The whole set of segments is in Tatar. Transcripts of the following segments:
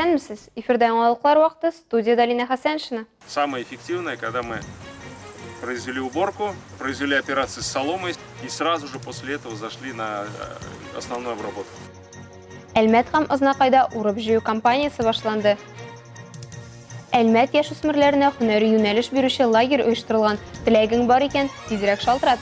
Исәнмесез! Эфирда яңалыклар вакыты, студиядә Алинә Хәсәншина. Самое эффективное, когда мы произвели уборку, произвели операцию с соломой и сразу же после этого зашли на э, основную обработку. Әлмәт һәм Азнакайда урып-җыю кампаниясе башланды. Әлмәт яшүсмерләренә һөнәри юнәлеш бирүче лагерь оештырылган. Теләгең бар икән, тизрәк шалтырат.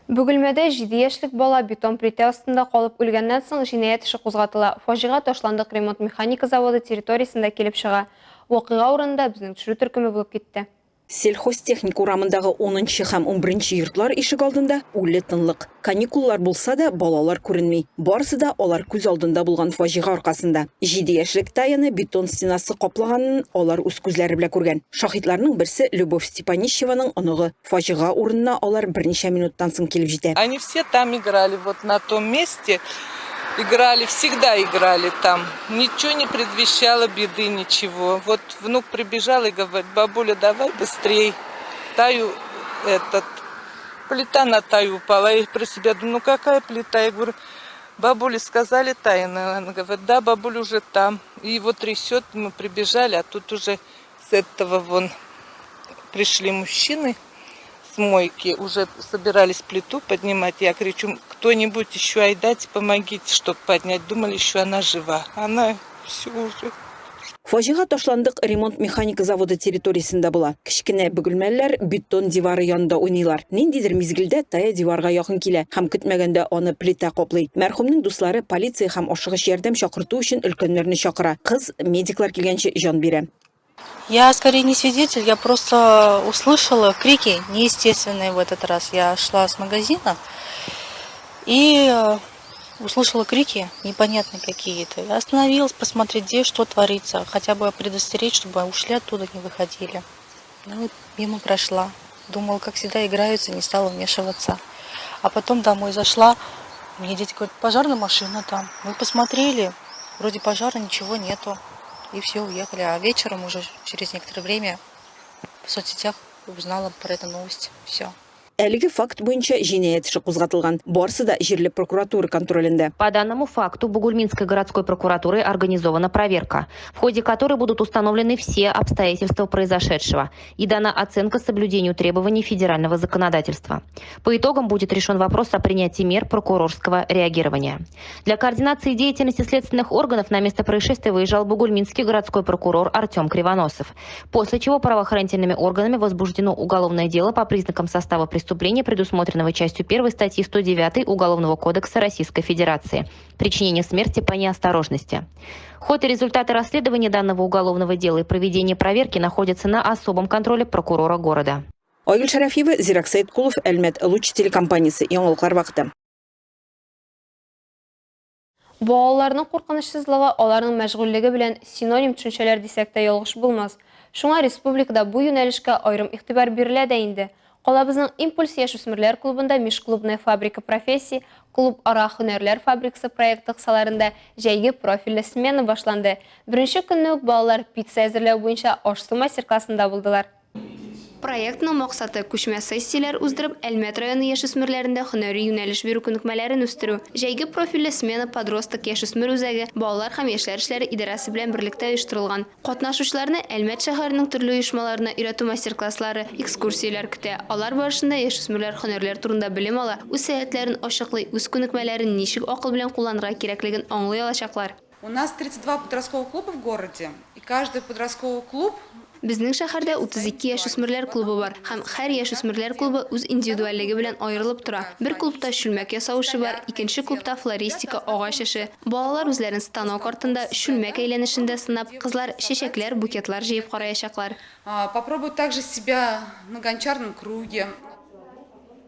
Бөгелмәдә җиде яшьлек бала бетон плитә астында калып үлгәннән соң җинаять эше кузгатыла. Фаҗига ташландык ремонт-механика заводы территориясендә килеп чыга. Вакыйга урынында безнең төшерү төркеме булып китте. Сельхозтехника урамындагы унынчы һәм унберенче йортлар ишегалдында үле тынлык. Каникуллар булса да, балалар күренми. Барысы да алар күз алдында булган фаҗига аркасында. Җиде яшьлек Таяны бетон стенасы каплаганын алар үз күзләре белән күргән. Шаһитларның берсе Любовь Степанищеваның оныгы. Фаҗига урынына алар берничә минуттан соң килеп җитә. Они все там играли, вот на том месте играли, всегда играли там. Ничего не предвещало беды, ничего. Вот внук прибежал и говорит, бабуля, давай быстрей. Таю этот, плита на Таю упала. Я про себя думаю, ну какая плита? Я говорю, бабуле сказали Таина? Она говорит, да, бабуля уже там. И его трясет, мы прибежали, а тут уже с этого вон пришли мужчины с мойки, уже собирались плиту поднимать. Я кричу, кто-нибудь еще айдать, помогите, чтобы поднять. Думали, еще она жива. Она все уже. Фаҗига ташландык ремонт-механика заводы территориясендә була. Кечкенә бөгелмәлеләр бетон дивары янында уйныйлар. Ниндидер мизгелдә Тая диварга якын килә һәм көтмәгәндә аны плитә каплый. Мәрхүмнең дуслары полиция һәм ашыгыч ярдәм чакырту өчен өлкәннәрне чакыра. Кыз медиклар килгәнче җан бирә. Я скорее не свидетель, я просто услышала крики неестественные в этот раз. Я шла с магазина и э, услышала крики непонятные какие-то. Я остановилась посмотреть, где что творится, хотя бы предостеречь, чтобы ушли оттуда, не выходили. Ну, мимо прошла. Думала, как всегда, играются, не стала вмешиваться. А потом домой зашла, мне дети говорят, пожарная машина там. Мы посмотрели, вроде пожара ничего нету. И все, уехали. А вечером уже через некоторое время в соцсетях узнала про эту новость. Все. Әлеге факт буенча җинаять эше кузгатылган. Барысы да җирле прокуратура контролендә. По данному факту Бугульминской городской прокуратурой организована проверка, в ходе которой будут установлены все обстоятельства произошедшего и дана оценка соблюдению требований федерального законодательства. По итогам будет решен вопрос о принятии мер прокурорского реагирования. Для координации деятельности следственных органов на место происшествия выезжал Бугульминский городской прокурор Артем Кривоносов. После чего правоохранительными органами возбуждено уголовное дело по признакам состава преступления, предусмотренного частью 1 статьи 109 Уголовного кодекса Российской Федерации «Причинение смерти по неосторожности». Ход и результаты расследования данного уголовного дела и проведение проверки находятся на особом контроле прокурора города. Айгөл Шәрәфиева, Зирак Сәеткулов, Әлмәт Луч телекомпаниясе, Яңалыклар вакыты. Балаларның куркынычсызлыгы аларның мәшгульлеге белән синоним төшенчәләр дисәк тә ялгыш булмас. Шуңа республикада бу юнәлешкә аерым игътибар бирелә дә инде. Калабызның Импульс яшүсмерләр клубында Межклубная фабрика профессий, клуб-ара һөнәрләр фабрикасы проекты кысаларында җәйге профильле смена башланды. Беренче көнне үк балалар пицца әзерләү буенча аш-су мастер-классында булдылар. Проектның максаты, күчмә сессияләр уздырып, Әлмәт районы яшүсмерләрендә һөнәри юнәлеш бирү күнекмәләрен үстерү. Җәйге профильле смена Подросток яшүсмер үзәге, балалар һәм яшьләр эшләре идарәсе белән берлектә оештырылган. Катнашучыларны Әлмәт шәһәренең төрле оешмаларына өйрәтү мастер-класслары, экскурсияләр көтә. Алар барышында яшүсмерләр һөнәрләр турында белем ала, үз сәләтләрен ачыклый, үз күнекмәләрен ничек акыл белән кулланырга кирәклеген аңлый алачаклар. У нас 32 подростковых клуба в городе, и каждый подростковый клуб Безнең шәһәрдә 32 яшүсмерләр клубы бар, һәм һәр яшүсмерләр клубы үз индивидуальлеге белән аерылып тора. Бер клубта чүлмәк ясау эше бар, икенче клубта флористика, агач эше. Балалар үзләрен станок артында, чүлмәк әйләнешендә сынап, кызлар чәчәкләр, букетлар җыеп караячаклар. Попробуют также себя на гончарном круге.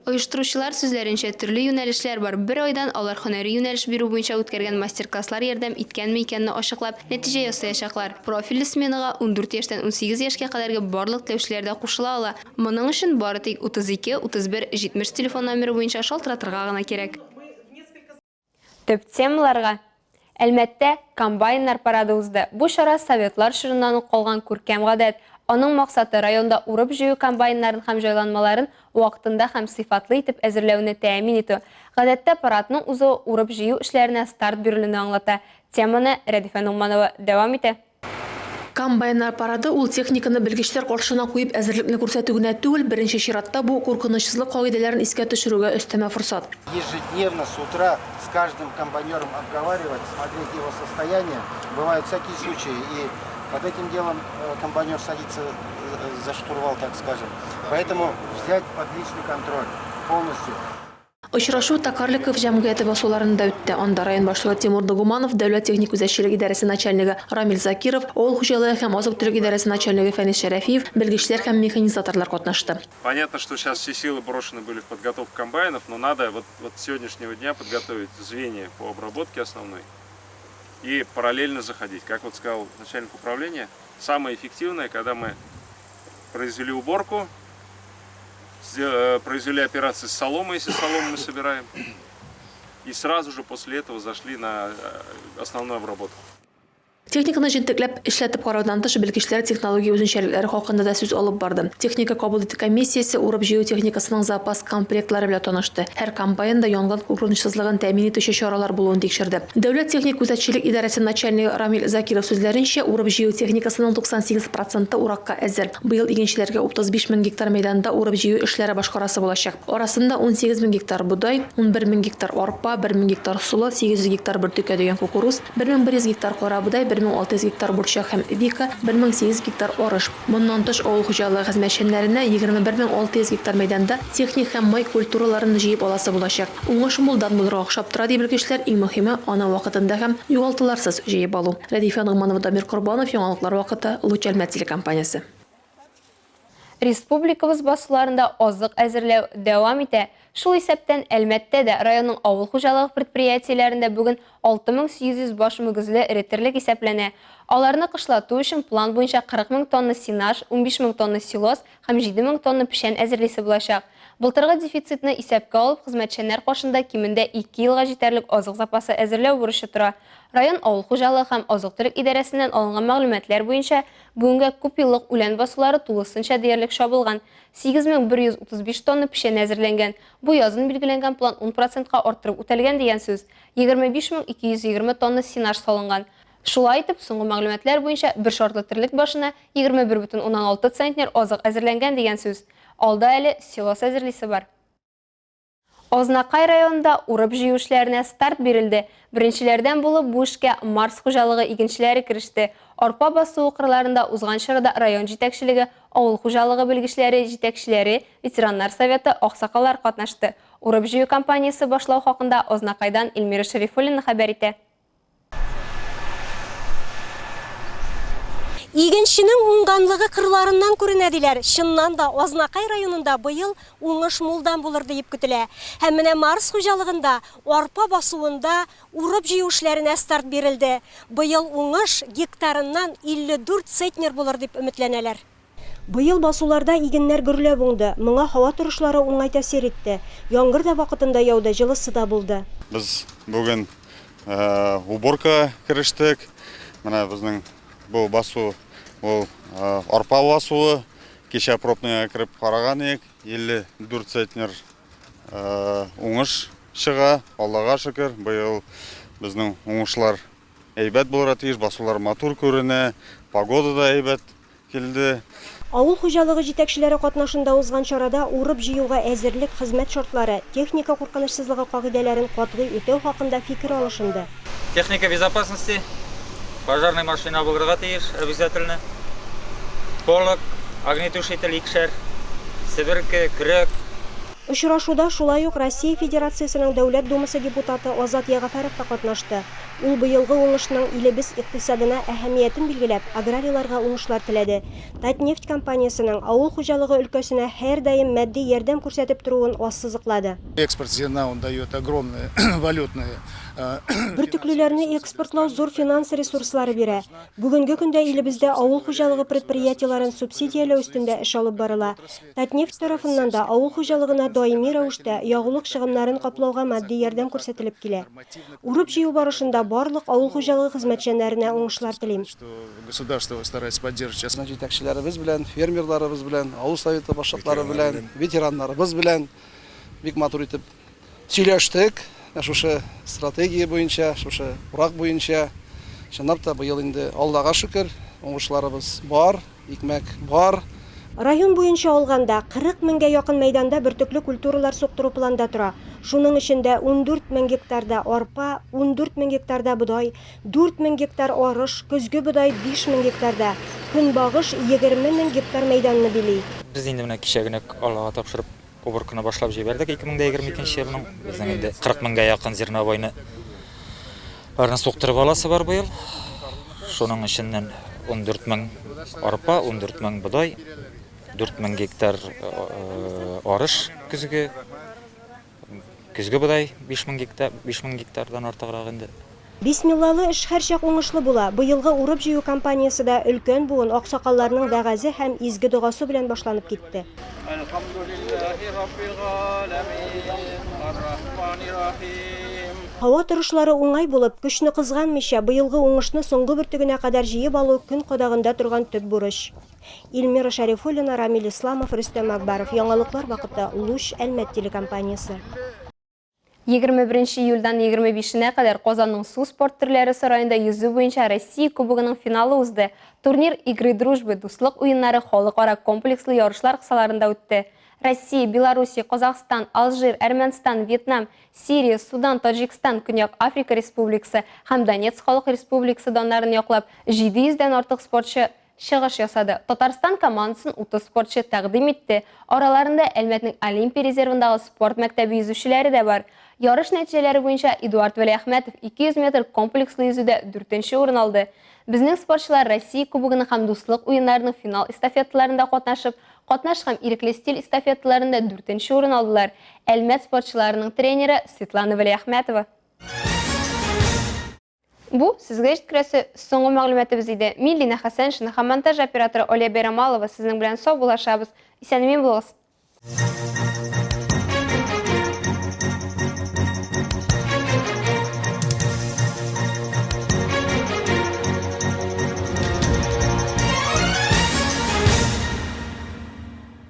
Оештыручылар сүзләренчә, төрле юнәлешләр бар. Бер айдан алар һөнәри юнәлеш бирү буенча үткәргән мастер-класслар ярдәм иткәнме икәнне ачыклап, нәтиҗә ясаячаклар. Профильле сменага ундүрт яшьтән унсигез яшькә кадәрге барлык теләүчеләр дә кушыла ала. Моның өчен бары тик 32 31 70 телефон номеры буенча шалтыратырга гына кирәк. Төп темаларга Әлмәттә комбайннар парады узды. Бу чара советлар чорыннан ук калган күркәм гадәт. Аның максаты, районда урып-җыю комбайннарын һәм җайланмаларын вакытында һәм сыйфатлы итеп әзерләүне тәэмин итү. Гадәттә, парадның узуы урып-җыю эшләренә старт бирелүне аңлата. Теманы Рәдифә Ногманова дәвам итә. Комбайннар парады ул техниканы белгечләр каршына куеп әзерлекне күрсәтү генә түгел, беренче чиратта бу куркынычсызлык кагыйдәләрен искә төшерүгә өстәмә форсат. Ежедневно с утра с каждым комбайнером обговаривать, смотреть его состояние. Бывают всякие случаи, и под этим делом комбайнер садится за штурвал, так скажем. Поэтому взять под личный контроль полностью. Очрашу Токарликов җәмгыяте басуларында үтте. Анда район башлыгы Тимур Нагуманов, Дәүләт техник күзәтчелек идарәсе начальнигы Рамил Закиров, авыл хуҗалыгы һәм азык-төлек идарәсе начальнигы Фәнис Шәрәфиев, белгечләр һәм механизаторлар катнашты. Понятно, что сейчас все силы брошены были в подготовку комбайнов, но надо вот, вот с сегодняшнего дня подготовить звенья по обработке основной и параллельно заходить. Как вот сказал начальник управления, самое эффективное, когда мы произвели уборку, произвели операции с соломой, если солому мы собираем, и сразу же после этого зашли на основную обработку. Техниканы җентекләп эшләтеп караудан тыш, белгечләр технология үзенчәлекләре хакында да сүз алып барды. Техника кабул итү комиссиясе урып-җыю техникасының запас комплектлары белән танышты. Һәр комбайнда янгын куркынычсызлыгын тәэмин итүче чаралар булуын тикшерде. Дәүләт техник күзәтчелек идарәсе начальнигы Рамил Закиров сүзләренчә, урып-җыю техникасының 98 проценты уракка әзер. Быел игенчеләргә 35 мең гектар мәйданда урып-җыю эшләре башкарасы булачак. Арасында 18 мең гектар бодай, 11 мең гектар арпа, 1 мең гектар солы, 800 гектар бөртеккә дигән кукуруз, 1100 гектар карабодай, 1600 гектар борчак һәм вика, 1800 гектар арыш. Моннан тыш, авыл хуҗалыгы хезмәтчәннәренә 21600 гектар мәйданда техник һәм май культураларын җыеп аласы булачак. Уңыш мулдан булырга охшап тора, ди белгечләр, иң мөһиме, аны вакытында һәм югалтуларсыз җыеп алу. Рәдифә Ногманова, Дамир Корбанов, Яңалыклар вакыты, Луч Әлмәт телекомпаниясе. Республикабыз басуларында азык әзерләү дәвам итә. Шул исәптән Әлмәттә дә районның авыл хуҗалыгы предприятиеләрендә бүген 6800 баш мөгезле эре терлек исәпләнә. Аларны кышлату өчен план буенча 40 мең тонна сенаж, 15 мең тонна силос һәм 7 мең тонна печән әзерлисе булачак. Былтыргы дефицитны исәпкә алып, хезмәтчәннәр каршында кимендә ике елга җитәрлек азык запасы әзерләү бурычы тора. Район авыл хуҗалыгы һәм азык-төлек идарәсеннән алынган мәгълүматлар буенча, Бүгенгә күпьеллык үлән басулары тулысынча диярлек чабылган, 8135 тонна печән әзерләнгән. Бу язын билгеләнгән план ун процентка арттырып үтәлгән дигән сүз. 25220 тонна сенаж салынган. Шулай итеп, соңгы мәгълүматлар буенча, бер шартлы терлек башына 21,6 центнер азык әзерләнгән дигән сүз. Алда әле силос әзерлисе бар. Азнакай районында урып-җыю эшләренә старт бирелде. Беренчеләрдән булып бу эшкә Марс хуҗалыгы игенчеләре кереште. Арпа басуы кырларында узган чарада район җитәкчелеге, авыл хуҗалыгы белгечләре, җитәкчеләре, ветераннар советы, аксакаллар катнашты. Урып-җыю кампаниясе башлау хакында Азнакайдан Эльмира Шәрифуллина хәбәр итә. Игенченең уңганлыгы кырларыннан күренә, диләр. Чыннан да, Азнакай районында быел уңыш мулдан булыр диеп көтелә. Һәм менә Марс хуҗалыгында арпа басуында урып-җыю эшләренә старт бирелде. Быел уңыш гектарыннан 54 центнер булыр дип өметләнәләр. Быел басуларда игеннәр гөрләп уңды. Моңа һава торышлары уңай тәэсир итте. Яңгыр да вакытында яуды, җылысы да булды. Без бүген уборкага керештек. Менә безнең бу басу, ул арпа басуы. Кичә пробныйга кереп караган идек, 54 центнер уңыш чыга, Аллага шөкер. Быел безнең уңышлар әйбәт булырга тиеш, басулар матур күренә, погода да әйбәт килде. Авыл хуҗалыгы җитәкчеләре катнашында узган чарада урып-җыюга әзерлек, хезмәт шартлары, техника куркынычсызлыгы кагыйдәләрен катгый үтәү хакында фикер алышынды. Техника безопасности, пожарный машина булырга тиеш обязательно, полог, огнетушитель икешәр, себерке, көрәк. Очрашуда шулай ук Россия Федерациясенең Дәүләт Думасы депутаты Азат Ягъфәров та катнашты. Ул быелгы уңышның илебез икътисадына әһәмиятен билгеләп, аграрийларга уңышлар теләде. Татнефть компаниясенең авыл хуҗалыгы өлкәсенә һәрдаим матди ярдәм күрсәтеп торуын ассызыклады. Экспорт зерна, он дает огромные валютные Бөртеклеләрне экспортлау зур финанс ресурслары бирә. Бүгенге көндә илебездә авыл хуҗалыгы предприятиеләрен субсидияләү өстендә эш алып барыла. Татнефть тарафыннан да авыл хуҗалыгына даими рәвештә ягулык чыгымнарын каплауга матди ярдәм күрсәтелеп килә. Урып-җыю барышында барлык авыл хуҗалыгы хезмәтчәннәренә уңышлар телим. Җитәкчеләребез белән, фермерларыбыз белән, авыл советы башлыклары белән, ветераннарыбыз белән бик матур итеп Сөйләштек, менә шушы стратегия буенча, шушы урак буенча. Чынлап та, быел инде, Аллага шөкер, уңышларыбыз бар, икмәк бар. Район буенча алганда, 40 меңгә якын мәйданда бөртекле культуралар суктыру планда тора. Шуның эчендә 14 мең гектарда арпа, 14 мең гектарда бодай, 4 мең гектар арыш, көзге бодай 5 мең гектарда, көнбагыш 20 мең гектар мәйданны били. Без инде менә кичә генә Аллага тапшырып Уборканы башлап җибәрдек 2022 елның. Безнең инде 40 меңгә якын зерновойны барны суктырып аласы бар быел. Шуның эченнән 14 мең арпа, 14 мең бодай, 4 мең гектар э, арыш көзге, көзге бодай 5 мең гектар, 5 мең гектардан артыграк инде. Бисмиллалы эш һәрчак уңышлы була. Быелгы урып-җыю кампаниясе дә өлкән буын аксакалларның вәгазе һәм изге догасы белән башланып китте. Һава торышлары уңай булып, көчне кызганмыйча, быелгы уңышны соңгы бөртегенә кадәр җыеп алу көн кадагында торган төп бурыч. Эльмира Шәрифуллина, Рамил Исламов, Рөстәм Акбаров. Яңалыклар вакыты. Луч, Әлмәт телекомпаниясе. 21 июльдән 25-нә кадәр Казанның су спорт төрләре сараенда йөзү буенча Россия Кубогының финалы узды. Турнир Игры дружбы, Дуслык уеннары халыкара комплекслы ярышлар кысаларында үтте. Россия, Белоруссия, Казахстан, Алжир, Әрмәнстан, Вьетнам, Сирия, Судан, Таҗикстан, Көньяк Африка Республикасы һәм Донецк Халык Республикасы даннарын яклап, 700 дән артык спортчы чыгыш ясады. Татарстан командасын 30 спортчы тәкъдим итте. Араларында Әлмәтнең Олимпия резервындагы спорт мәктәбе йөзүчеләре дә бар. Ярыш нәтиҗәләре буенча Эдуард Вәлиәхмәтов 200 метр комплекслы йөзүдә дүртенче урын алды. Безнең спортчылар Россия Кубогының һәм Дуслык уеннарының финал эстафеталарында катнашып, катнаш һәм ирекле стиль эстафеталарында дүртенче урын алдылар. Әлмәт спортчыларының тренеры, Светлана Вәлиәхмәтова. Бу сезгә җиткерәсе соңгы мәгълүматыбыз иде. Мин Лина Хәсәншина һәм монтаж операторы Оля Бәйрамалова сезнең белән сау булашабыз. Исән-имин булыгыз.